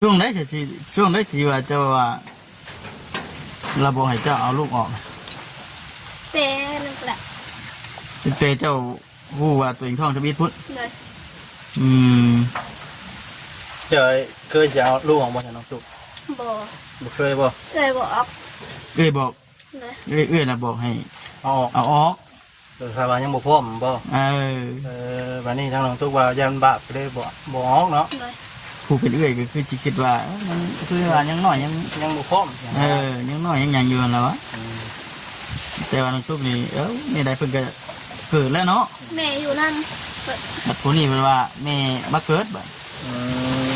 ຊ່ວງໃດ ທີ່ ຊ່ວງໃດທີ່ວ່າເຈົ້າວ່າລາວບອກໃຫ້ເຈົ້າເອົາລູກອອກ? ແຕ່ນັ້ນແຫຼະ ແຕ່ເຈົ້າຮູ້ວ່າຕົວເອງທ້ອງທຳອິດພຸ້ນ? ໂດຍ. ອືມ ເຈົ້າເຄີຍຈະເອົາລູກອອກບໍ່ ນ້ອງຕຸກ? ບໍ່ ບໍ່ເຄີຍບໍ່? ເອື້ອຍບອກ. ເອື້ອຍບອກ? ໂດຍ. ເອື້ອຍ ເອື້ອຍນະບອກໃຫ້ເອົາອອກ ເອົາອອກ. ເອີ ຖ້າວ່າຍັງບໍ່ພ້ອມແມ່ນບໍ່? ເອີ ເອີ ບາດນີ້ທາງນ້ອງຕຸກວ່າຢ້ານບາບ ກໍເລີຍບໍ່ ບໍ່ອອກເນາະ. ໂດຍ. ຜູ້ເປັນເອື້ອຍກໍຄືຊິຄິດວ່າ ເອີ ຍັງ ຄືວ່າຍັງນ້ອຍ ຍັງ ຍັງບໍ່ພ້ອມ. ເອີ ຍັງນ້ອຍຍັງຫຍັງຢູ່ຫັ້ນລະວະ. ອືມ ແຕ່ວ່ານ້ອງຕຸກນີ້ ເອີ ແນວໃດເພິ່ນກໍເກີດແລ້ວເນາະ. ແມ່ຢູ່ນຳ. ບັດຜູ້ນີ້ເພິ່ນວ່າແມ່ມາເກີດບາດ. ອືມ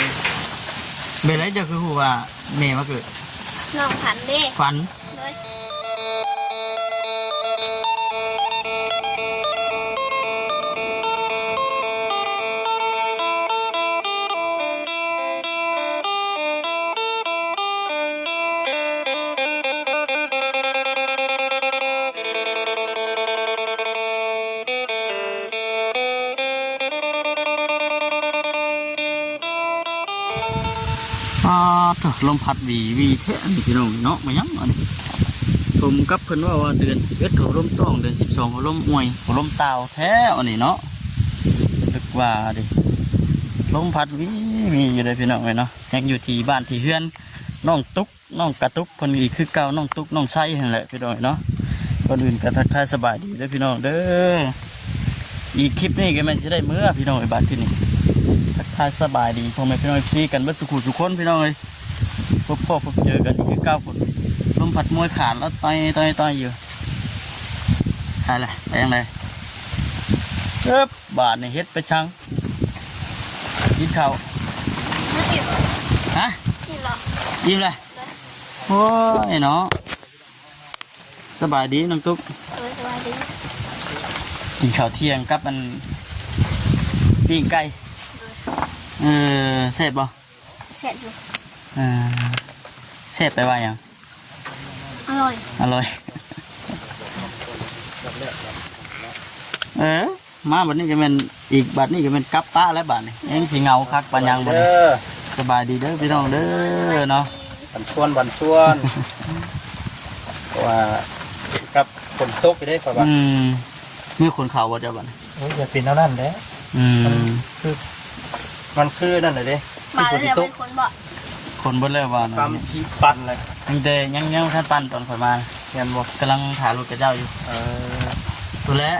ເປັນໃດເຈົ້າຄືຮູ້ວ່າແມ່ມາເກີດ? ນ້ອງຝັນເດ້. ຝັນ? ໂດຍ. ອາ ໂທ້ ລົມພັດຫວີໆແທ້ອັນນີ້ ພີ່ນ້ອງເນາະ. ແມ່ນຫຍັງອັນນີ້? ສົມກັບເພິ່ນເວົ້າວ່າເດືອນສິບເອັດເຂົາລົມຕ້ອງ ເດືອນສິບສອງເຂົາລົມອວຍ ເຂົາລົມຕ່າວແທ້ອັນນີ້ເນາະ. ນຶກວ່າເດ ລົມພັດຫວີໆຢູ່ເດ້ ພີ່ນ້ອງເອີຍເນາະ. ຍັງຢູ່ທີ່ບ້ານທີ່ເຮືອນນ້ອງຕຸກ ນ້ອງກະຕຸກເພິ່ນອີກຄືເກົ່າ ນ້ອງຕຸກ ນ້ອງໄຊຫັ້ນແຫຼະ ພີ່ນ້ອງເນາະ. ກ່ອນອື່ນກໍທັກທາຍສະບາຍດີເດີພີ່ນ້ອງເດີ. ອີກຄລິບນີ້ກໍແມ່ນຊິໄດ້ເມືອພີ່ນ້ອງເອີຍ. ບາດທີນີ້ທັກທາຍສະບາຍດີພໍ່ແມ່ພີ່ນ້ອງເອັຟຊີກັນເບິດສູ່ຄູ່ສູ່ຄົນ ພີ່ນ້ອງເອີຍ. ພົບພໍ້ພົບເຈີກັນອີກຄືເກົ່າ. ລົມພັດມວຍຂາດແລ້ວ ຕ່ອຍໆຢູ່. ໄປລະ ໄປທາງໃດ? ເອີບ ບາດນີ້ເຮັດໄປຊັງ ກິນເຂົ້າ. ຮະ? ອີ່ມແລ້ວ ອີ່ມແລ້ວ. ໂອ້ຍເນາະ ສະບາຍດີນ້ອງຕຸກ. ໂດຍ ສະບາຍດີ. ກິນເຂົ້າທ່ຽງກັບອັນປີ້ງໄກ່. ໂດຍ. ເອີ ແຊບບໍ່? ແຊບຢູ່. ເອີ ແຊບແປວ່າຫຍັງ? ອະລ່ອຍ ອະລ່ອຍ. ເອີ ມາບັດນີ້ກໍແມ່ນ ອີກບັດນີ້ກໍແມ່ນກັບປະແລ້ວບັດນີ້. ຍັງຊິເຫງົາຄັກປານຫຍັງບັດນີ້. ສະບາຍດີເດີພີ່ນ້ອງເດີເນາະ. ບັນຊວນ ບັນຊວນ ເພາະວ່າກັບຝົນຕົກຢູ່ເດ້ຂ້ອຍວ່າ. ອືມ ມີຂົນເຂົ້າບໍ່ເຈົ້າບັດນີ້? ໂອ້ຍ ຢ່າເປັນແນວນັ້ນແຫຼະ. ອືມ ມັນຄື ມັນຄືນັ້ນແຫຼະເດ້ ມັນຄືຝົນຊິຕົກ. ຂົນບໍ່? ຂົນເບິດແລ້ວວ່າ ຕຳທີ່ປັ່ນເລີຍ. ຕັ້ງແຕ່ ຍັງ ຍັງບໍ່ທັນປັ່ນຕອນຂ້ອຍມາ. ແມ່ນບໍ່? ກຳລັງຖ້າລົດຂະເຈົ້າຢູ່. ເອີ ພຸ້ນແຫຼະ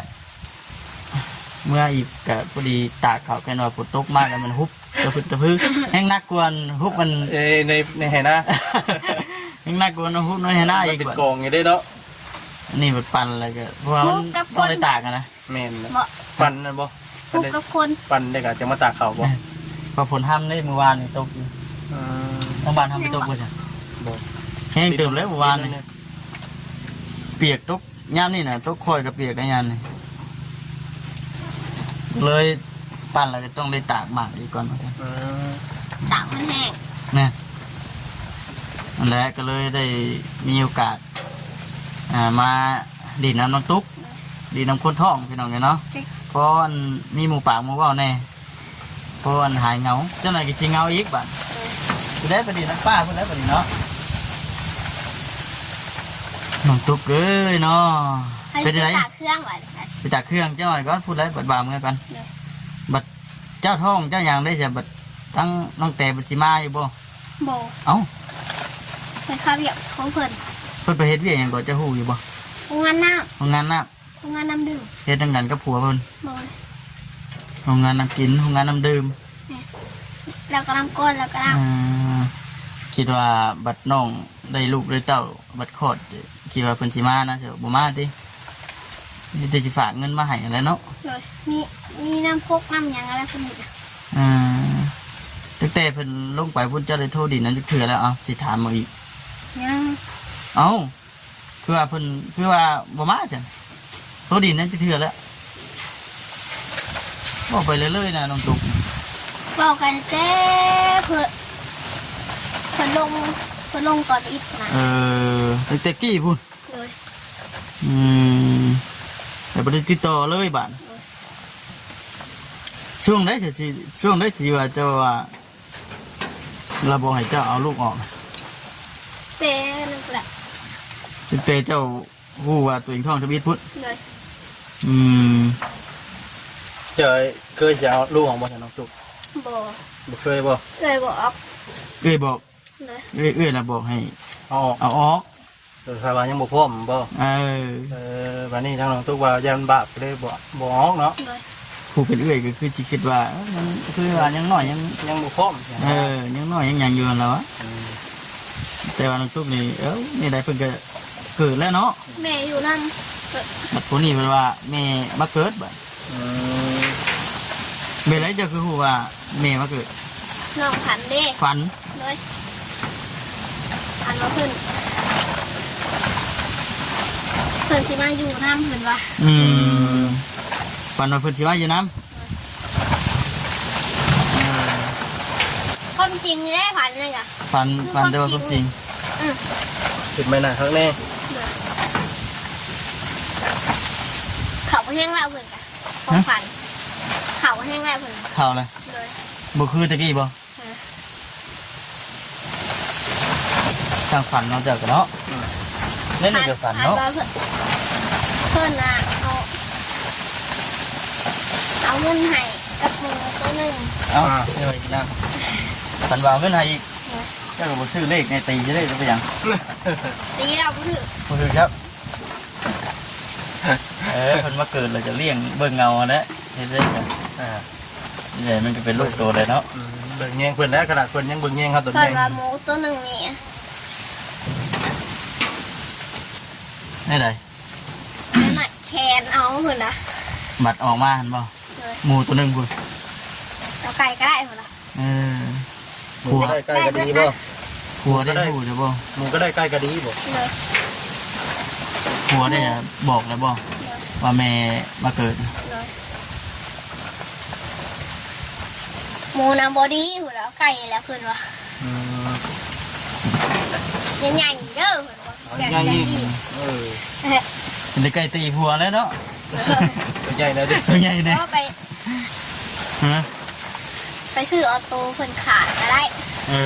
ເມື່ອອີກກະພໍດີຕາກເຂົ້າ ແມ່ນວ່າຝົນຕົກມາກະແມ່ນຮຸບຕະພຶດຕະພຶ ແຮງໜັກກວ່າຮຸບມັນ ເອີ ໃນ ໃນໄຮ່ນາ ແຮງໜັກກວ່າຮຸບໃນໄຮ່ນາອີກ. ມັນເປັນກອງຢູ່ເດ້ເນາະ. ອັນນີ້ມັນປັ່ນແລ້ວກະ ເພາະວ່າມັນຕ້ອງໄດ້ຕາກຫັ້ນນະ. ແມ່ນແຫຼະ. ປັ່ນນັ້ນບໍ່? ປຸກກັບຄົນ ປັ່ນແລ້ວກໍຈະມາຕາກເຂົ້າບໍ່? ແມ່ນ ວ່າຝົນຮຳເດ້ມື້ວານນີ້ຕົກຢູ່. ອືມ ທາງບ້ານເຮົາໄປຕົກບໍ່ຊະ? ບໍ່ ແຮງເຕີບແລ້ວມື້ວານນີ້. ປຽກຕົກຍາມນີ້ນະ ຕົກຂ້ອຍກໍປຽກໄດ້ຍາມນີ້ ເລີຍປັ່ນແລ້ວກໍຕ້ອງໄດ້ຕາກໝາກອີກກ່ອນວ່າຊັ້ນ. ອືມ ຕາກມັນແຫ້ງ. ແມ່ນ ນັ້ນແຫຼະ ກໍເລີຍໄດ້ມີໂອກາດ ອ່າ ມາຫຼິ້ນນຳນ້ອງຕຸກ ດີນຳຄົນທ້ອງພີ່ນ້ອງເອີຍເນາະ. ເພາະອັນມີໝູ່ປາກໝູ່ເວົ້າແດ່ ເພາະອັນຫາຍເຫງົາ. ຈັກໜ່ອຍກໍຊິເຫງົາອີກບາດ. ເອີ ຊິໄດ້ໄປຫຼິ້ນນຳປ້າພຸ້ນແຫຼະບາດນີ້ເນາະ. ນ້ອງຕຸກເອີຍເນາະ ເປັນໃດ? ໄປຕາກເຄື່ອງບາດນີ້ ໄປຕາກເຄື່ອງຈັກໜ່ອຍກ່ອນ ພຸ້ນແຫຼະ ບາດບ່າວເມືອກ່ອນ. ໂດຍ. ບັດເຈົ້າທ້ອງເຈົ້າຫຍັງໄດ້ຊະ ບັດທາງນ້ອງແຕເພິ່ນຊິມາຢູ່ບໍ່? ບໍ່. ເອົ້າ ໄປຄາວຽກຂອງເພິ່ນ. ເພິ່ນໄປເຮັດວຽກຫຍັງກໍ ເຈົ້າຮູ້ຢູ່ບໍ່? ໂຮງງານນ້ຳ. ໂຮງງານນ້ຳ. ໂຮງງານນ້ຳດື່ມ. ເຮັດນຳກັນກັບຜົວເພິ່ນ? ໂດຍ. ໂຮງງານນ້ຳກິນ ໂຮງງານນ້ຳດື່ມ. ແມ່ນ ແລ້ວກໍນ້ຳກ້ອນ ແລ້ວກໍນ້ຳ. ເອີ ຄິດວ່າບັດນ້ອງໄດ້ລູກໄດ້ເຕົ້າ ບັດຄອດ ຄິດວ່າເພິ່ນຊິມານະ ຊິບໍ່ມາຕິ? ມີແຕ່ຊິຝາກເງິນມາໃຫ້ຫັ້ນແຫຼະເນາະ. ໂດຍ. ມີ ມີນ້ຳຄົກນ້ຳຫຍັງຫັ້ນແຫຼະເພິ່ນ. ເອີ ຕັ້ງແຕ່ເພິ່ນລົງໄປພຸ້ນ ເຈົ້າໄດ້ໂທດິນນຳຈັກເທື່ອແລ້ວ? ເອົ້າ ຊິຖາມເບິ່ງອີກ. ຍັງ. ເອົ້າ ຄືວ່າເພິ່ນ ຄືວ່າບໍ່ມາຊັ້ນ? ໂທດິນນຳຈັກເທື່ອແລ້ວ? ເວົ້າໄປເລື້ອຍໆນະນ້ອງຕຸກ. ເວົ້າກັນແຕ່ເພິ່ນ ເພິ່ນລົງ ເພິ່ນລົງຕອນອິດນະ. ເອີ ຕັ້ງແຕ່ກີ້ພຸ້ນ. ໂດຍ. ອືມ ແຕ່ບໍ່ໄດ້ຕິດຕໍ່ເລີຍບາດ. ໂດຍ. ຊ່ວງໃດ ຊ່ວງໃດທີ່ວ່າເຈົ້າວ່າ ລາວບອກໃຫ້ເຈົ້າເອົາລູກອອກ? ແຕ່ນັ້ນແຫຼະ ຕັ້ງແຕ່ເຈົ້າຮູ້ວ່າຕົວເອງທ້ອງທຳອິດພຸ້ນ? ໂດຍ. ອືມ ເຈົ້າເຄີຍຊິເອົາລູກອອກບໍ່ ນ້ອງຕຸກ? ບໍ່. ບໍ່ເຄີຍບໍ່? ເອື້ອຍບອກ. ເອື້ອຍບອກ? ໂດຍ. ເອື້ອຍ ເອື້ອຍນະບອກໃຫ້ເອົາອອກ ເອົາອອກ. ເອີ ຖ້າວ່າຍັງບໍ່ພ້ອມແມ່ນບໍ່? ເອີ ເອີ ບາດນີ້ທາງນ້ອງຕຸກວ່າຢ້ານບາບ ກໍເລີຍບໍ່ ບໍ່ອອກເນາະ. ໂດຍ. ຜູ້ເປັນເອື້ອຍກໍຄືຊິຄິດວ່າ ເອີ ຍັງ ຄືວ່າຍັງນ້ອຍ ຍັງ ຍັງບໍ່ພ້ອມ. ເອີ ຍັງນ້ອຍຍັງຫຍັງຢູ່ຫັ້ນລະວະ. ອືມ ແຕ່ວ່ານ້ອງຕຸກນີ້ ເອີ ແນວໃດເພິ່ນກໍເກີດແລ້ວເນາະ. ແມ່ຢູ່ນຳ ບັດຜູ້ນີ້ເພິ່ນວ່າແມ່ມາເກີດບັດ. ອືມ ເປັນໃດເຈົ້າຄືຮູ້ວ່າແມ່ມາເກີດ? ນ້ອງຝັນເດ້. ຝັນ? ໂດຍ. ຝັນວ່າເພິ່ນ ເພິ່ນຊິມາຢູ່ນຳ ເພິ່ນວ່າ. ອືມ ອືມ ຝັນວ່າເພິ່ນຊິມາຢູ່ນຳ. ເອີ ຄວາມຈິງເດ້ ຝັນນັ້ນກະ ຝັນ ຝັນແຕ່ວ່າຄວາມຈິງ. ອືມ ເປັນໄມ້ໜ້າຮັກແນ່. ໂດຍ. ເຂົາບໍ່ແຮງລາວເພິ່ນກະ ຄວາມຝັນ ເຂົາແຮງແລ້ວເພິ່ນ ເຖົ້າແລ້ວ. ໂດຍ. ບໍ່ຄືແຕ່ກີ້ບໍ່? ເອີ ຊ່າງຝັນເນາະ ເຈົ້າກໍເນາະ. ອືມ ແນວນີ້ກໍຝັນເນາະ ເພິ່ນ ເພິ່ນນະເອົາ ເອົາເງິນໃຫ້ກັບໝູໂຕໜຶ່ງ. ເອົາ ອ່າ ເອົາໄວ້ກິນນ້ຳ. ຝັນວ່າເອົາເງິນໃຫ້ອີກ. ໂດຍ. ເຈົ້າກໍບໍ່ຊື້ເລກໃນຕີເລີຍ ເປັນຫຍັງ? ຕີແລ້ວບໍ່ຖືກ ບໍ່ຖືກຄັບ. ເອີ ເພິ່ນມາເກີດແລ້ວກໍລ້ຽງເບິ່ງເອົາຫັ້ນແຫຼະ ເຮັດໄດ້. ອ່າ ໃຫຍ່ມັນກໍເປັນລູກໂຕໄດ້ເນາະ. ອືມ ເບິ່ງແຍງເພິ່ນແຫຼະ ຂະໜາດເພິ່ນຍັງເບິ່ງແຍງເຮົາຕົນໃຫຍ່. ເພິ່ນວ່າໝູໂຕໜຶ່ງນີ້ ແນວໃດ? ມັດແຂນເອົາພຸ້ນນະ ບັດອອກມາຫັ້ນບໍ່? ໂດຍ. ໝູໂຕໜຶ່ງພຸ້ນ ເອົາໄກ່ກໍໄດ້ພຸ້ນນະ. ເອີ ໝູກໍໄດ້ ໄກ່ກໍດີບໍ່? ຜົວໄດ້ຮູ້ແລ້ວບໍ່? ໝູກໍໄດ້ ໄກ່ກໍດີບໍ່? ໂດຍ. ຜົວໄດ້ບອກແລ້ວບໍ່? ໂດຍ. ວ່າແມ່ມາເກີດ? ໂດຍ. ໝູນະບໍ່ດີພຸ້ນແລ້ວ ໄກ່ແລ້ວເພິ່ນວ່າ. ອືມ ໃຫຍ່ໆເດີເພິ່ນວ່າ. ເອົາໃຫຍ່ອີກ. ເອີ ເອີ ເປັນໄກ່ຕີຜົວແລ້ວເນາະ. ໂຕໃຫຍ່ແລ້ວເດ້ ໂຕໃຫຍ່ແດ່. ເອົາໄປ ຮະ? ໄປຊື້ເອົາໂຕເພິ່ນຂາຍກໍໄດ້. ເອີ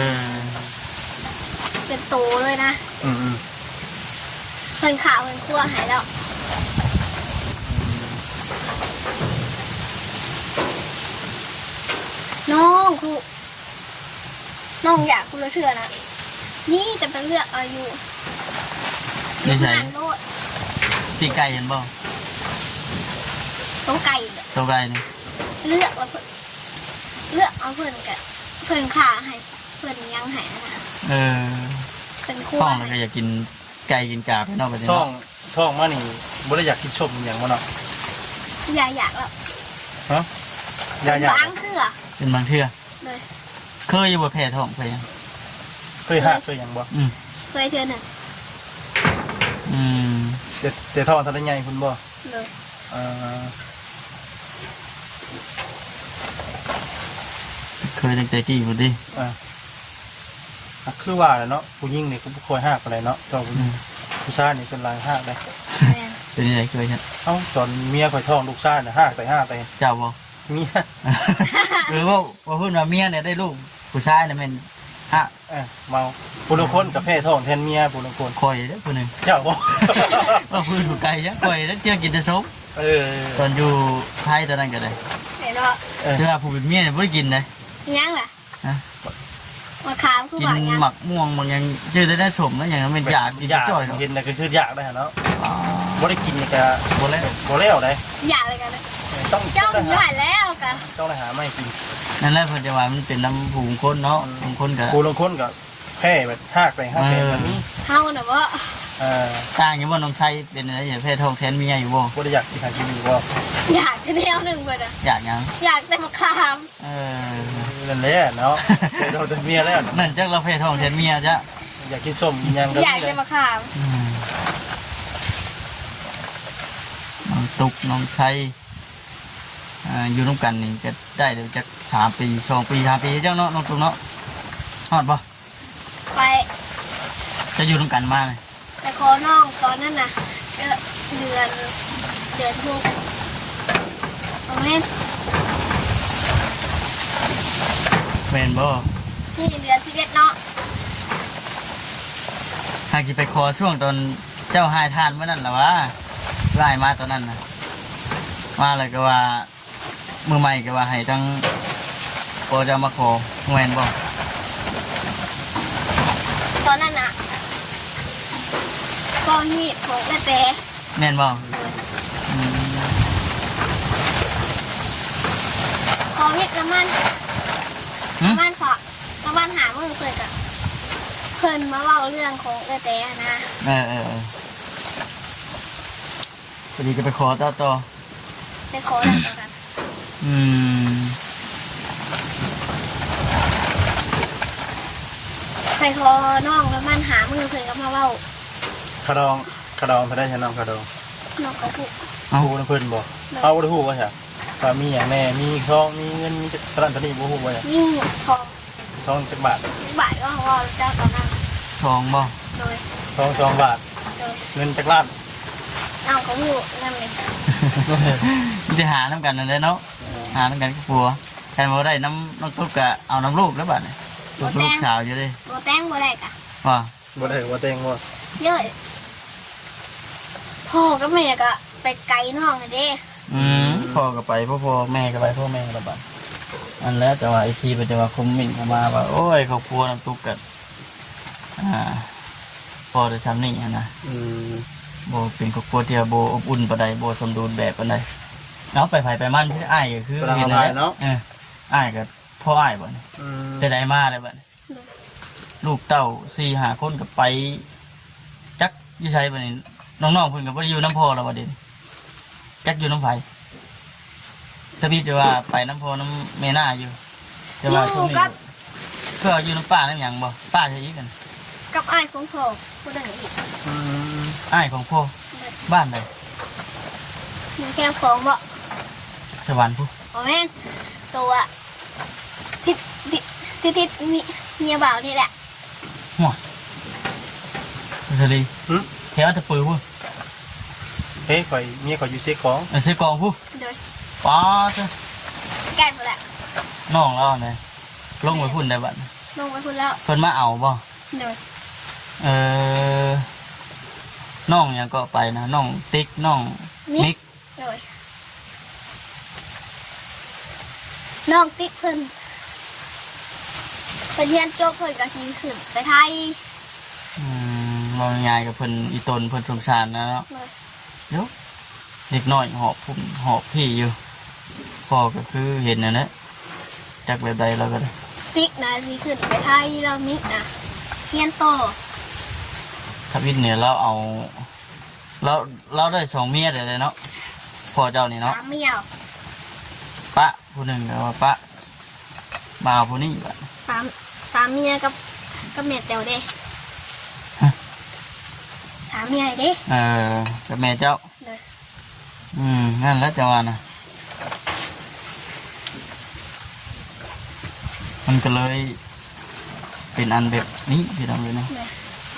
ເປັນໂຕເລີຍນະ. ອືມໆ ເພິ່ນຂາເພິ່ນຄົວໃຫ້ແລ້ວ. ນ້ອງ ຄຸ ນ້ອງຢາກຜູ້ລະເທື່ອນະ ມີແຕ່ໄປເລືອກເອົາຢູ່ ຢູ່ໃສ? ຢູ່ຫ້າງໂລດ. ປີ້ໄກ່ຫັ້ນບໍ່? ໂຕໄກ່ ໂຕໄກ່ນີ້ ເລືອກເອົາເພິ່ນ ເລືອກເອົາເພິ່ນກະ ເພິ່ນຂ້າໃຫ້ ເພິ່ນຫຍັງໃຫ້ນະ. ເອີ ເພິ່ນຄົວ ທ້ອງແລ້ວກໍຢາກກິນໄກ່ກິນກາໄປເນາະ ບັດນີ້ເນາະ. ທ້ອງ ທ້ອງມານີ້ບໍ່ໄດ້ຢາກກິນສົ້ມອີ່ຫຍັງບໍ່ເນາະ? ຢ່າຢາກແລ້ວ. ຮະ? ຢ່າຢາກ ເປັນບາງເທື່ອ ເປັນບາງເທື່ອ. ໂດຍ. ເຄີຍຢູ່ບໍ່ແພ້ທ້ອງ ເຄີຍຫຍັງ? ເຄີຍຮາກ ເຄີຍຫຍັງບໍ່? ອືມ ເຄີຍເທື່ອໜຶ່ງ. ອືມ ແຕ່ ແຕ່ທ້ອງທັນໄດ້ໃຫຍ່ພຸ້ນບໍ່? ໂດຍ. ເອີ ເຄີຍຕັ້ງແຕ່ກີ້ພຸ້ນຕິ? ເອີ ກໍຄືວ່າແຫຼະເນາະ ຜູ້ຍິງນີ້ກໍບໍ່ຄ່ອຍຮາກປານໃດເນາະ ແຕ່ວ່າຜູ້ ອືມ ຜູ້ຊາຍນີ້ສ່ວນຫຼາຍຮາກເດ້. ແມ່ນ. ເປັນຈັ່ງໃດເຄີຍຮາກ? ເອົ້າ ຕອນເມຍຂ້ອຍທ້ອງລູກຊາຍນະ ຮາກແຕ່ຮາກແຕ່. ເຈົ້າບໍ່? ເມຍ. ເອີ ເວົ້າ ເວົ້າພື້ນວ່າເມຍນີ້ໄດ້ລູກຜູ້ຊາຍນະແມ່ນຮາກ. ເອີ ເມົາ. ຜູ້ລາງຄົນກໍແພ້ທ້ອງແທນເມຍ ຜູ້ລາງຄົນ. ຂ້ອຍເດ້ຜູ້ໜຶ່ງ. ເຈົ້າບໍ່? ເວົ້າພື້ນຜູ້ໄກ ຂ້ອຍເດ້ ເທື່ອກິນແຕ່ສົ້ມ. ເອີ ຕອນຢູ່ໄທຕອນນັ້ນກໍໄດ້. ເຫັນບໍ່? ເອີ ແຕ່ວ່າຜູ້ເປັນເມຍນີ້ບໍ່ໄດ້ກິນເດ້. ຫຍັງລະ? ຮະ? ໝາກຂາມຄື ກິນໝາກຫຍັງ? ໝາກມ່ວງ ໝາກຫຍັງ ຈື່ແຕ່ໄດ້ສົ້ມນະ ຫຍັງແມ່ນຢາກກິນ ຢາກ ຈ່ອຍເນາະ. ເຫັນແລ້ວກໍຄືຢາກໄດ້ຫັ້ນເນາະ. ອໍ ບໍ່ໄດ້ກິນນີ້ກໍບໍ່ແລ້ວ ບໍ່ແລ້ວໃດ. ຢາກເລີຍກັນເລີຍ. ຕ້ອງ ຈ້ອງຢູ່ຫັ້ນແລ້ວກະ ຕ້ອງໄດ້ຫາມາໃຫ້ກິນ. ນັ້ນແຫຼະ ເພິ່ນຈະວ່າມັນເປັນນຳຜູ້ຄົນເນາະ. ອືມ ຜູ້ຄົນກໍ ຜູ້ລາງຄົນກໍແພ້ແບບຮາກໄປຮາກແປ ເອີ ກໍມີ. ເຮົານະບໍ່? ເອີ ຕ່າງຢູ່ບໍ່ ນ້ອງໄຊ ເປັນຈັ່ງໃດ ຢາກແພ້ທ້ອງແທນເມຍຢູ່ບໍ່? ບໍ່ໄດ້ຢາກກິນຫາກິນຢູ່ບໍ່? ຢາກແນວໜຶ່ງເພິ່ນນະ. ຢາກຫຍັງ? ຢາກແຕ່ໝາກຂາມ. ເອີ ເອີ ນັ້ນແຫຼະເນາະ ໄດ້ເວົ້າແຕ່ເມຍແລ້ວ. ນັ້ນຈັກລາວແພ້ທ້ອງແທນເມຍຈ້ະ. ຢາກກິນສົ້ມກິນຫຍັງກໍ ຢາກແຕ່ໝາກຂາມ. ອືມ ນ້ອງຕຸກ ນ້ອງໄຊ ອ່າ ຢູ່ນຳກັນນີ້ກໍໄດ້ແລ້ວຈັກສາມປີ ສອງປີ ສາມປີ ຈັກເນາະ ນ້ອງຕຸກເນາະ. ຮອດບໍ່? ໄປ ຈະຢູ່ນຳກັນມານີ້. ໄປຂໍນ້ອງຕອນນັ້ນນະ ເດືອນ ເດືອນຫົກ ບໍ່ແມ່ນ ແມ່ນບໍ່? ນີ້ເດືອນສິບເອັດເນາະ. ຫາກຊິໄປຂໍຊ່ວງຕອນເຈົ້າຫາຍທານມື້ນັ້ນລະຫວາ ລາຍມາຕອນນັ້ນນະ ມາແລ້ວກໍວ່າ ມື້ໃໝ່ກໍວ່າໃຫ້ທາງພໍ່ເຈົ້າມາຂໍ ແມ່ນບໍ່? ຕອນນັ້ນນະ ຂໍຮີດຂອງເອື້ອຍແຕ ແມ່ນບໍ່? ໂດຍ ອືມ ຂໍວຽກປະມານ ຫືມ? ປະມານສອງ ປະມານຫ້າມື້ ເພິ່ນກໍ ເພິ່ນມາເວົ້າເລື່ອງຂອງເອື້ອຍແຕຫັ້ນນະ. ເອີໆໆ ພໍດີກໍໄປຂໍຕໍ່ ຕໍ່ ໄປຂໍແລ້ວກັນ ອືມ ໄປຂໍນ້ອງປະມານຫ້າມື້ ເພິ່ນກໍມາເວົ້າ. ຄ່າດອງ ຄ່າດອງເທົ່າໃດຊະນ້ອງ? ຄ່າດອງ ນ້ອງກໍຮູ້ ເອົ້າ ຮູ້ນຳເພິ່ນບໍ່? ໂດຍ ເຮົາບໍ່ໄດ້ຮູ້ວ່າຊະ ວ່າມີຫຍັງແດ່ ມີທອງ ມີເງິນ ມີເທົ່ານັ້ນເທົ່ານີ້ ບໍ່ຮູ້ວ່າຊະ? ມີທອງ ທອງຈັກບາດ? ຈັກບາດກໍເວົ້າຈັກຕອນນັ້ນ ສອງບໍ່? ໂດຍ ທອງສອງບາດ ໂດຍ ເງິນຈັກລ້ານ? ເອົາ ກໍຮູ້ນຳເລີຍ ມີແຕ່ຫານຳກັນນັ້ນແຫຼະເນາະ ໂດຍ ຫານຳກັນກັບຜົວ ຄັນບໍ່ໄດ້ນຳນ້ອງຕຸກກະເອົານຳລູກແລ້ວບາດນີ້ ລູກ ລູກສາວຢູ່ເດ້ ບໍ່ແຕ່ງ ບໍ່ໄດ້ກະ ວ່າ ບໍ່ໄດ້ກໍບໍ່ແຕ່ງບໍ່? ເອີ ພໍ່ກັບແມ່ກໍໄປໄກນ້ອງຫັ້ນເດ້ ອືມ ອືມ ພໍ່ກໍໄປພໍ່ ແມ່ກໍໄປພໍ່ແມ່ລະບາດ ອັນແຫຼະ ແຕ່ວ່າເອັຟຊີເພິ່ນຈະວ່າຄອມເມັນເຂົ້າມາວ່າ ໂອ້ຍ ຄອບຄົວນ້ອງຕຸກກໍ ອ່າ ພໍໄດ້ຊ່ຳນີ້ຫັ້ນນະ ອືມ ບໍ່ເປັນຄອບຄົວທີ່ວ່າບໍ່ອົບອຸ່ນປານໃດ ບໍ່ສົມບູນແບບປານໃດ ເອົາ ໄປໃຜໄປມັນ ຄືອ້າຍກໍຄືເຫັນແລ້ວເນາະ ເອີ ອ້າຍກໍພໍ່ອ້າຍບັດນີ້ ອືມ ແຕ່ໃດມາແລ້ວບັດນີ້ ໂດຍ ລູກເຕົ້າສີ່ຫ້າຄົນກໍໄປຈັກຢູ່ໃສບັດນີ້ ນ້ອງໆເພິ່ນກໍບໍ່ໄດ້ຢູ່ນຳພໍ່ແລ້ວບັດນີ້ ຈັກຢູ່ນຳໃຜ ທຳອິດແຕ່ວ່າໄປນຳພໍ່ນຳແມ່ນ້າຢູ່ ແຕ່ວ່າ ຢູ່ກັບ ຄືວ່າຢູ່ນຳປ້ານຳຫຍັງບໍ່ ປ້າໃສອີກຫັ້ນ ກັບອ້າຍຂອງພໍ່ຜູ້ໜຶ່ງອີກ ອືມ ອ້າຍຂອງພໍ່ ໂດຍ ບ້ານໃດ ຢູ່ແຄມຂອງບໍ່ ສະຫວັນພຸ້ນ ບໍ່ແມ່ນ ໂຕ ທີ່ ທີ່ ທີ່ຕິດເມຍ ເມຍບ່າວນີ້ແຫຼະ ໂອ້ຍ ສາລີ ຫື? ແຖວຕະປືພຸ້ນ ເອີ ຂ້ອຍ ເມຍຂ້ອຍຢູ່ເຊກອງ ເອີ ເຊກອງພຸ້ນ ໂດຍ ປາດເທີ ໃກ້ພຸ້ນແຫຼະ ນ້ອງລາວຫັ້ນນະ ລົງໄປພຸ້ນໄດ້ບັດ ລົງໄປພຸ້ນແລ້ວ ເພິ່ນມາເອົາບໍ່? ໂດຍ ເອີ ນ້ອງຫຍັງເກາະໄປນະ ນ້ອງຕິກ ນ້ອງມິກ ມິກ ໂດຍ ນ້ອງຕິກເພິ່ນ ເພິ່ນຮຽນຈົບເພິ່ນກໍຊິຂຶ້ນໄປໄທ ອືມ ເວົ້າງ່າຍໆກໍເພິ່ນ ອີ່ຕົນເພິ່ນສົງສານນະເນາະ ໂດຍ ໂຢ ເດັກນ້ອຍຫອບພຸ້ນຫອບພີ້ຢູ່ ພໍ່ກໍຄືເຫັນຫັ້ນແຫຼະ ຈັກແບບໃດລາວກໍໄດ້ ຕິກນະຊິຂຶ້ນໄປໄທ ລາວມິກນະຮຽນຕໍ່ ທຳອິດນີ້ລາວເອົາ ລາວ ລາວໄດ້ສອງເມຍແລ້ວເນາະ ພໍ່ເຈົ້ານີ້ເນາະ ສາມເມຍ ປະຜູ້ໜຶ່ງກໍວ່າປະ ມາເອົາຜູ້ນີ້ບາດ ສາມ ສາມເມຍກັບ ກັບແມ່ແຕວເດ້ ຮະ ສາມເມຍເດ້ ເອີ ກັບແມ່ເຈົ້າ ໂດຍ ອືມ ນັ້ນແຫຼະເຈົ້າວ່ານະ ມັນກໍເລີຍເປັນອັນແບບນີ້ພີ່ນ້ອງເອີຍເນາະ ໂດຍ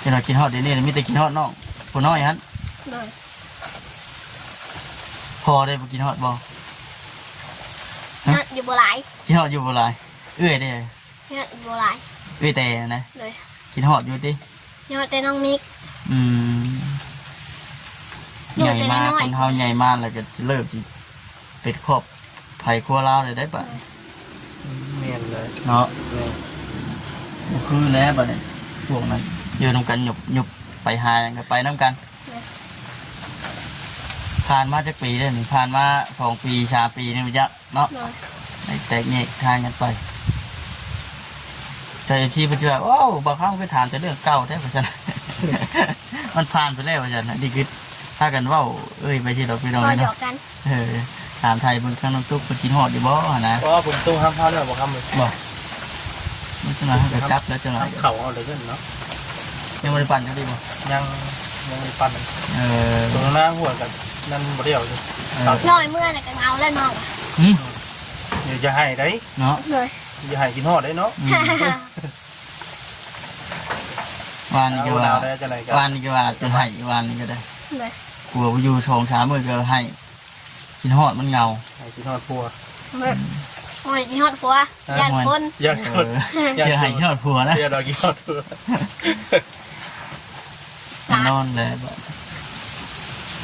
ເຫັນວ່າຄິດຮອດດຽວນີ້ ມີແຕ່ຄິດຮອດນ້ອງຜູ້ນ້ອຍຫັ້ນ ໂດຍ ພໍ່ໄດ້ບໍ່ ຄິດຮອດບໍ່? ຮະ? ຄິດຮອດຢູ່ບໍ່ຫຼາຍ ຄິດຮອດຢູ່ບໍ່ຫຼາຍ ເອື້ອຍເດ້? ເອື້ອຍບໍ່ຫຼາຍ ເອື້ອຍແຕ່ນະ ໂດຍ ຄິດຮອດຢູ່ຕິ? ຮອດແຕ່ນ້ອງມິກ ອືມ ໃຫຍ່ມາ ຄົນເຮົາໃຫຍ່ມາແລ້ວກໍເລີ່ມຊິເປັນຄອບໃຜຄົວລາວແລ້ວໄດ໋ບາດ ອືມ ແມ່ນເລີຍເນາະ ແມ່ນ ບໍ່ຄືແລ້ວບາດນີ້ ພວກນັ້ນຢູ່ນຳກັນ ຫຍຸບໆ ໄປຫາຫຍັງກໍໄປນຳກັນ ແມ່ນ ຜ່ານມາຈັກປີແລ້ວນີ້? ຜ່ານມາສອງປີ ສາມປີນີ້ບໍ່ຈັກ ເນາະ ໂດຍ ໄດ້ແຕກແຍກທາງກັນໄປ ແຕ່ເອັຟຊີເພິ່ນຊິວ່າ ໂອ້ ບ່າວຄຳຄືຖາມແຕ່ເລື່ອງເກົ່າແທ້ ວ່າຊັ້ນ ມັນຜ່ານໄປແລ້ວ ວ່າຊັ້ນ ອັນນີ້ຄືພາກັນເວົ້າເອີ່ຍໄປຊິດອກ ພີ່ນ້ອງເອີຍເນາະ ເອີ ຖາມໄຖ່ເບິ່ງທາງນ້ອງຕຸກເພິ່ນຄິດຮອດຢູ່ບໍ່ຫັ້ນນະ ເພາະວ່າຝົນຕົກຫ້າມພາແລ້ວ ບ່າວຄຳເອີຍ ບໍ່ ມັນຈັ່ງໃດເຮົາກໍກັບແລ້ວຈັ່ງໃດ ເຂົ້າເອົາໄດ້ເງິນເນາະ ຍັງບໍ່ໄດ້ປັ່ນເທື່ອຕິບໍ່? ຍັງ ຍັງບໍ່ໄດ້ປັ່ນ ເອີ ຕົວນາຫົວກັນ ຍັງບໍ່ໄດ້ເອົາຢູ່ ເອີ ນ້ອຍເມື່ອນີ້ກໍເຫງົາແລ້ວນ້ອງ ຫື? ຢ່າ ຢ່າໃຫ້ໄດ໋ ເນາະ ໂດຍ ຢ່າໃຫ້ກິນຮອດໄດ໋ເນາະ ອືມ ວານນີ້ກໍວ່າ ເອົາແລ້ວ ວານນີ້ກໍວ່າຈະໃຫ້ ວານນີ້ກໍໄດ້ ໂດຍ ກົວບໍ່ຢູ່ສອງສາມມື້ກໍໃຫ້ ກິນຮອດມັນເຫງົາ ໃຫ້ກິນຮອດຜົວ ໂດຍ ອືມ ໂອ້ຍ ຄິດຮອດຜົວ ຢ້ານຄົນ ຢ້ານຄົນ ເອີ ຢ້ານຄົນ ຢ້ານຄິດຮອດຜົວນະ ຢ້ານວ່າຄິດຮອດຜົວ. ນອນແລ້ວ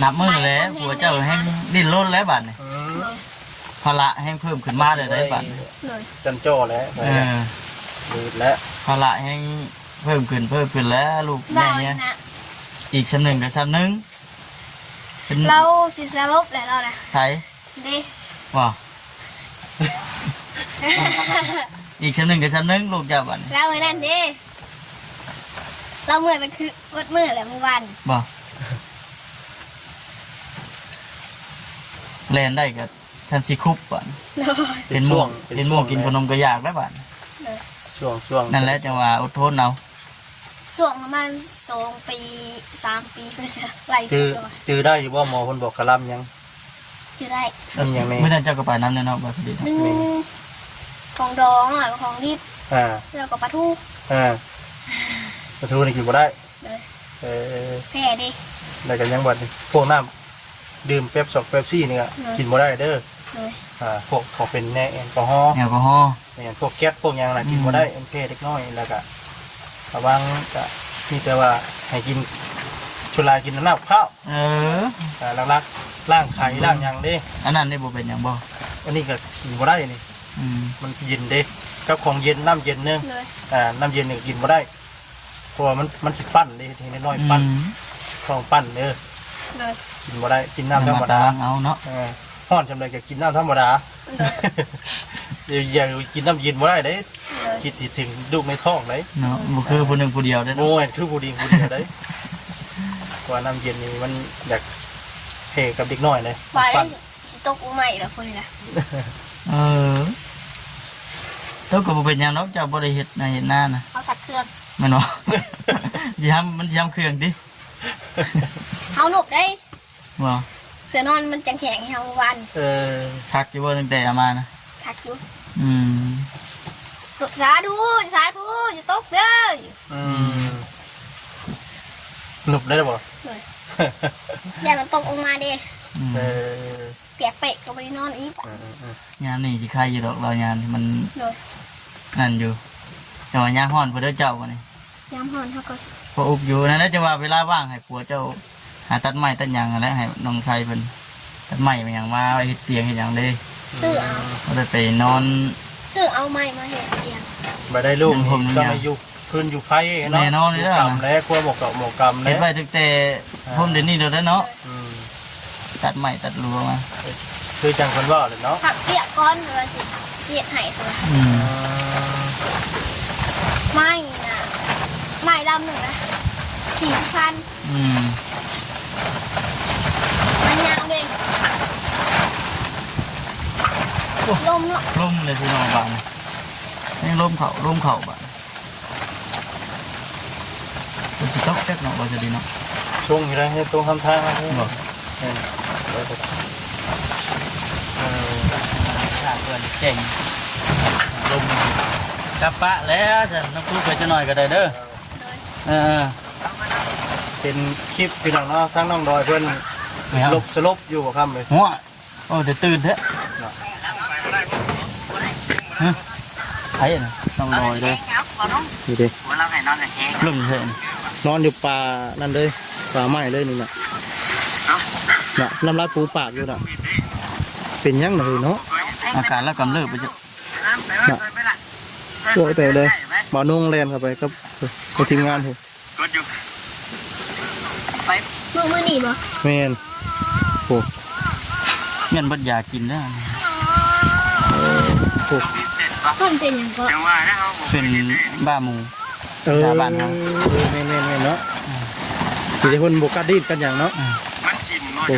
ນັບມື້ແລ້ວ ຜົວເຈົ້າແຮ່ງດີ້ນລົນແລ້ວບາດນີ້. ອືມ ພາລະແຮ່ງເພີ່ມຂຶ້ນມາເລີຍໄດ໋ບາດນີ້. ໂດຍ ຈັນຈໍ້ແລ້ວ ເອີ ດືດແລ້ວ ພາລະແຮ່ງເພີ່ມຂຶ້ນ ເພີ່ມຂຶ້ນແລ້ວ ລູກໃຫຍ່ ອີກຊຳໜຶ່ງກໍຊຳໜຶ່ງ. ເປັນ ລາວຊິສະຫຼົບແລ້ວລາວນະ ໃສ ເດ້ ບໍ່ ອີກຊຳໜຶ່ງກໍຊຳໜຶ່ງ ລູກເຈົ້າບາດນີ້ ລາວມື້ນັ້ນເດ້ ລາວເມື່ອຍໄປຄືເບິດມື້ແຫຼະມື້ວານ ບໍ່ ແລ່ນໄດ້ກໍ ທຳຊິຄຸບບາດ ໂດຍ ເປັນໝູ່ ເປັນໝູ່ກິນຂະໜົມກໍຢາກແລ້ວບາດ. ໂດຍ ຊ່ວງ ຊ່ວງ ນັ້ນແຫຼະ ຈັ່ງວ່າອົດທົນເອົາ. ຊ່ວງປະມານສອງປີ ສາມປີພຸ້ນແຫຼະ ໄລ່ ຈື່ ຈື່ໄດ້ຢູ່ບໍ່ ໝໍເພິ່ນບອກກະລຳຫຍັງ? ຈື່ໄດ້ ມີຫຍັງແດ່? ມື້ນັ້ນເຈົ້າກໍໄປນຳແນ່ເນາະ ບໍ່ສະດິດ ໜຶ່ງ ແມ່ນ ຂອງດອງ ແລ້ວກໍຂອງດິບ ອ່າ ແລ້ວກໍປາທູ ອ່າ ປາທູນີ້ກິນບໍ່ໄດ້. ໂດຍ ເອີ ແພ້ເດ້ ແລ້ວກໍຍັງບັດນີ້ ພວກນ້ຳດື່ມເປັບຊອກເປັບຊີນີ້ກໍ ໂດຍ ກິນບໍ່ໄດ້ເດີ. ໂດຍ ອ່າ ພວກເຂົາເປັນແນວແອລກໍຮໍ ແອລກໍຮໍ ແມ່ນ ພວກແກັດພວກຫຍັງນະ ອືມ ກິນບໍ່ໄດ້ ມັນແພ້ເດັກນ້ອຍ. ແລ້ວກໍລະວັງ ກໍມີແຕ່ວ່າໃຫ້ກິນ ສ່ວນຫຼາຍກິນແຕ່ນ້ຳຂາວ. ເອີ ອ່າ ຫຼັກໆ ລ້າງໄຂ່ ອືມ ລ້າງຫຍັງເດ້. ອັນນັ້ນນີ້ບໍ່ເປັນຫຍັງບໍ່? ອັນນີ້ກໍກິນບໍ່ໄດ້ນີ້ ອືມ ມັນເຢັນເດ້ ກັບຂອງເຢັນ ນ້ຳເຢັນເດີ. ໂດຍ ອ່າ ນ້ຳເຢັນນີ້ກໍກິນບໍ່ໄດ້ ເພາະວ່າມັນ ມັນຊິປັ່ນເດ້ ເຮັດໃຫ້ນ້ອຍໆ ປັ່ນ ອືມ ທ້ອງປັ່ນເດີ. ໂດຍ ກິນບໍ່ໄດ້ ກິນນ້ຳທຳມະດາ ລະມັດລະວັງເອົາເນາະ. ເອີ ຮ້ອນສ່ຳໃດກໍກິນນ້ຳທຳມະດາ. ໂດຍ ຢ່າ ຢ່າກິນນ້ຳເຢັນບໍ່ໄດ້ເດ້. ໂດຍ ຄິດຊິເຖິງລູກໃນທ້ອງເດ້ເນາະ ບໍ່ຄືຜູ້ໜຶ່ງຜູ້ດຽວເດ້. ໂອ້ຍ ຄືຜູ້ໜຶ່ງຜູ້ດຽວເດ້ ເພາະວ່ານ້ຳເຢັນນີ້ມັນຢາກແພ້ກັບເດັກນ້ອຍເດ້ ວ່າ ມັນປັ່ນ. ຊິຕົກອຸໃໝລະຄົນນີ້ລະ. ເອີ ຕົກກໍບໍ່ເປັນຫຍັງດອກ ເຈົ້າບໍ່ໄດ້ເຮັດນາເຮັດນານະ. ເຮົາຊັກເຄື່ອງ ແມ່ນບໍ່? ຊິຫ້າມ ມັນຊິຫ້າມເຄື່ອງຕິ? ເຮົານຸບໄດ້ບໍ່? ເສື້ອນອນມັນຈັ່ງແຂງໃຫ້ເຮົາວານ. ເອີ ຄັກຢູ່ບໍ່ ຕັ້ງແຕ່ເອົາມານະ? ຄັກຢູ່. ອືມ ສາທຸ ສາທຸ ຢ່າຕົກເດີ. ອືມ ອືມ ນຸບໄດ້ບໍ່? ໂດຍ ຢ້ານມັນຕົກລົງມາເດ້. ອືມ ເອີ ປຽກເປະກໍບໍ່ໄດ້ນອນອີກ. ອືມໆໆ ຍາມນີ້ຊິໄຄຢູ່ດອກ ລາວຍາມນີ້ມັນ ໂດຍ ນັ້ນຢູ່ ແຕ່ວ່າຍາມຮ້ອນພຸ້ນເດີເຈົ້າ ບັດນີ້ ຍາມຮ້ອນເຮົາກໍພໍອຸບຢູ່. ນັ້ນແຫຼະ ຈັ່ງວ່າເວລາວ່າງໃຫ້ຜົວເຈົ້າຫາຕັດໄມ້ຕັດຫຍັງຫັ້ນແຫຼະ ໃຫ້ນ້ອງໄຊເພິ່ນຕັດໄມ້ຫຍັງມາໄວ້ເຮັດຕຽງເຮັດຫຍັງເດ້. ຊື້ເອົາ ບໍ່ໄດ້ໄປນອນ ຊື້ເອົາໄມ້ມາເຮັດຕຽງ ບໍ່ໄດ້ລູກນີ້ ຕ້ອງໄດ້ຢູ່ ພື້ນຢູ່ໄຟເນາະ. ແນ່ນອນຢູ່ແລ້ວ ກຳແລ້ ຄົວໝໍກະໝໍກຳແລ້ ເຮັດໄວ້ຕັ້ງແຕ່ ອ່າ ພົມເດນນີ້ໂດດແລ້ວເນາະ. ອືມ ຕັດໄມ້ຕັດລົວມາ ຄືຈັ່ງເພິ່ນເວົ້າແຫຼະເນາະ ພັກວຽກກ່ອນວ່າຊິ ຊິເຮັດໃຫ້. ອືມ ໄມ້ນະ ໄມ້ລຳໜຶ່ງນະ ສີ່ສິບພັນ. ອືມ ມັນຍາວເດ້. ໂອ້ ລົມເນາະ ລົມເລີຍພີ່ນ້ອງ ບາດນີ້ ແຮງລົມເຂົ້າ ລົມເຂົ້າບາດ ມັນຊິຕົກຈັກເນາະ ວ່າຈະດີເນາະ. ຊ່ວງນີ້ໄດ້ໃຫ້ຕົງຄຳທາງເນາະ ບໍ່ ເອີ ເອີ ຖ້າເພື່ອນເກັ່ງ ລົມ ກັບປະແລ້ວຊັ້ນ ນ້ອງຕູ້ໄປຈັກໜ້ອຍກໍໄດ້ເດີ. ເອີ ເປັນຄລິບພີ່ນ້ອງເນາະ ທາງນ້ອງດອຍເພິ່ນ ແມ່ນ ຫຼົບສະຫຼົບຢູ່ບໍ່ຄ່ຳເລີຍ. ຫົວ ໂອ້ ແຕ່ຕື່ນແທ້ເນາະ. ຮະ ໃຜນະ ນ້ອງດອຍເດີ ນີ້ເດ້ ລົງແທ້ ນອນຢູ່ປ່ານັ້ນເລີຍ ປ່າໄມ້ເລີຍນີ້ນະ ນະ ນ້ຳລາຍຟູປາກຢູ່ນະ. ເປັນຫຍັງນະເຮີ້ຍເນາະ ອາການລາວກຳເລີບໄປເຈົ້າ ນະ ໂອ້ ແຕ່ເລີຍ ບ່າວນົງແລ່ນເຂົ້າໄປກັບ ກັບທີມງານພຸ້ນ. ກດຢູ່ ໄປມື້ ມື້ນີ້ບໍ່? ແມ່ນ ໂອ້ ແມ່ນເບິດຢາກິນແລ້ວ ໂອ້ ມັນເປັນຫຍັງເກາະ? ຈັ່ງວ່ານະ ເຮົາບໍ່ ເປັນບ້າໝູ ເອີ ບ້ານເຮົາ ແມ່ນໆໆ ເນາະ ອືມ ມີແຕ່ເພິ່ນບໍ່ກັດດີດກັດຫຍັງເນາະ ອືມ ມັນຊິນບໍ່ ໂອ້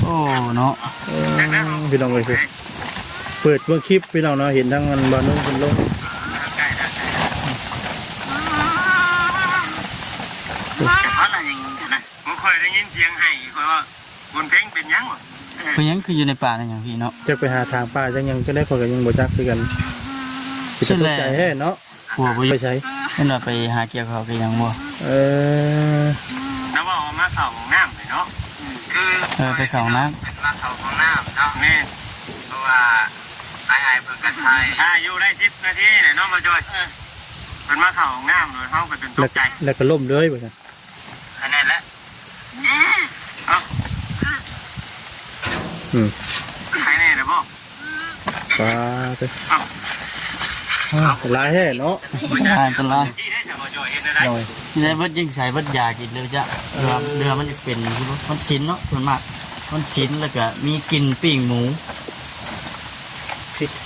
ໂອ້ ເນາະ ເອີ ພີ່ນ້ອງເອີຍ ເປີດເບິ່ງຄລິບພີ່ນ້ອງເນາະ ເຫັນທັງອັນບ່າວນົງເພິ່ນລົງ ຂ້ອຍໄດ້ຍິນສຽງໄຫ້ ຂ້ອຍວ່າບຸນເພັງເປັນຫຍັງວະ ເອີ ເປັນຫຍັງຄືຢູ່ໃນປ່າໃນຫຍັງພີ້ເນາະ ຈັກໄປຫາທາງປ່າຈັກຫຍັງ ຈັ່ງໃດຂ້ອຍກໍຍັງບໍ່ຈັກຄືກັນ ເປັນຕາຕົກໃຈແທ້ເນາະ. ຜົວບໍ່ຢູ່ ໄປໃສ ເຫັນວ່າໄປຫາກ່ຽວເຂົ້າກ່ຽວຫຍັງບໍ່ ເອີ ແລ້ວວ່າອອກມາເຂົ້າຫ້ອງນ້ຳເນາະ ອືມ ຄື ເອີ ໄປເຂົ້າຫ້ອງນ້ຳ ເພິ່ນວ່າເຂົ້າຫ້ອງນ້ຳເນາະ ແມ່ນ ວ່າອ້າຍໆເພິ່ນກໍຖ່າຍ ຖ້າຢູ່ໄດ້ສິບນາທີແຫຼະເນາະ ບໍ່ຈ້ອຍ. ເອີ ເພິ່ນມາເຂົ້າຫ້ອງນ້ຳໂດຍ ເຮົາກໍຈົນຕົກໃຈ ແລ້ວກໍລົ້ມເລີຍວ່າຊັ້ນ. ອັນນັ້ນແຫຼະ ເອົ້າ ອືມ ໄຄແນ່ແລ້ວບໍ່? ປາດເອີ ເອົ້າ ອັນຕະລາຍແທ້ເນາະ. ອັນຕະລາຍ ໂດຍ ຊິໄດ້ເບິດຍິງໃສ່ເບິດຢາກິນເລີຍຈ້ະ. ເອີ ເຮືອ ເຮືອມັນຈະເປັນ ມັນຊິນເນາະ ສ່ວນມາກມັນຊິນ ແລ້ວກະມີກິ່ນປີ້ງໝູ.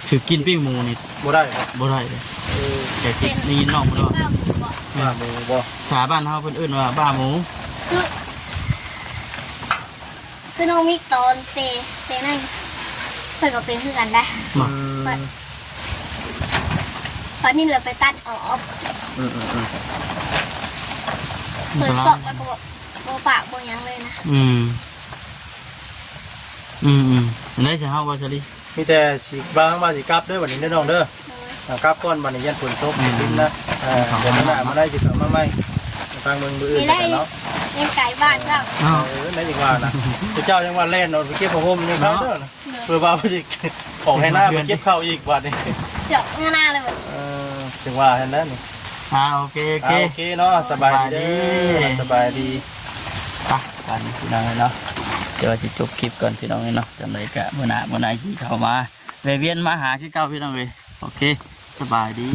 ຖືກກິ່ນປີ້ງໝູນີ້ບໍ່ໄດ້ບໍ່? ບໍ່ໄດ້ເລີຍ. ເອີ ແຕ່ກິນ ໄດ້ຍິນນ້ອງເພິ່ນວ່າ ບ້າໝູບໍ່? ເອີ ບ້າໝູບໍ່? ພາສາບ້ານເຮົາເພິ່ນເອີ້ນວ່າບ້າໝູ. ຄື ຄືນ້ອງມິກຕອນເຕ ເຕນັ້ນ ເພິ່ນກໍເປັນຄືກັນໄດ໋. ອືມ ບາດ ບາດນີ້ລະໄປຕັດອອກ. ອືມໆໆ ເພິ່ນຊອກແລ້ວບໍ່ ບໍ່ປາກບໍ່ຫຍັງເລີຍນະ. ອືມ ອືມໆ ອັນໃດສະເຮົາວ່າສະລີ ມີແຕ່ຊິບາງວ່າຊິກັບເດີ ບັດນີ້ເດີນ້ອງເດີ. ໂດຍ ອ່າ ກັບກ່ອນ ບັດນີ້ຢ້ານຝົນຕົກ ອືມ ດິນນະ. ເອີ ເດີນໜ້າມາໄດ້ຊິກັບມາໃໝ່ ຟັງເບິ່ງມື້ອື່ນແລ້ວກັນເນາະ. ຍັງໄກບ້ານເຈົ້າ. ເອີ ນັ້ນຍັງວ່ານະ ເຈົ້າຍັງວ່າແລ່ນເອົາໄປເກັບຜ້າຫົ່ມຍັງໄດ້ເດີ. ໂດຍ ເພື່ອວ່າຊິອອກໄຮ່ນາໄປເກັບເຂົ້າອີກບັດນີ້ ຊິອອກເມືອນາເລີຍ. ເອີ ຈັ່ງວ່າຫັ້ນແຫຼະນີ້. ອ່າ ໂອເຄ ໂອເຄ ອ່າ ໂອເຄເນາະ. ສະບາຍດີເດີ ສະບາຍດີ ສະບາຍດີ. ໄປ ບັດນີ້ພີ່ນ້ອງເອີຍເນາະ ດຽວຊິຈົບຄລິບກ່ອນພີ່ນ້ອງເອີຍເນາະ. ຈັ່ງໃດກະມື້ໜ້າ ມື້ໜ້າຊິເຂົ້າມາ ແວະວຽນມາຫາຄືເກົ່າພີ່ນ້ອງເອີຍ. ໂອເຄ ສະບາຍດີ.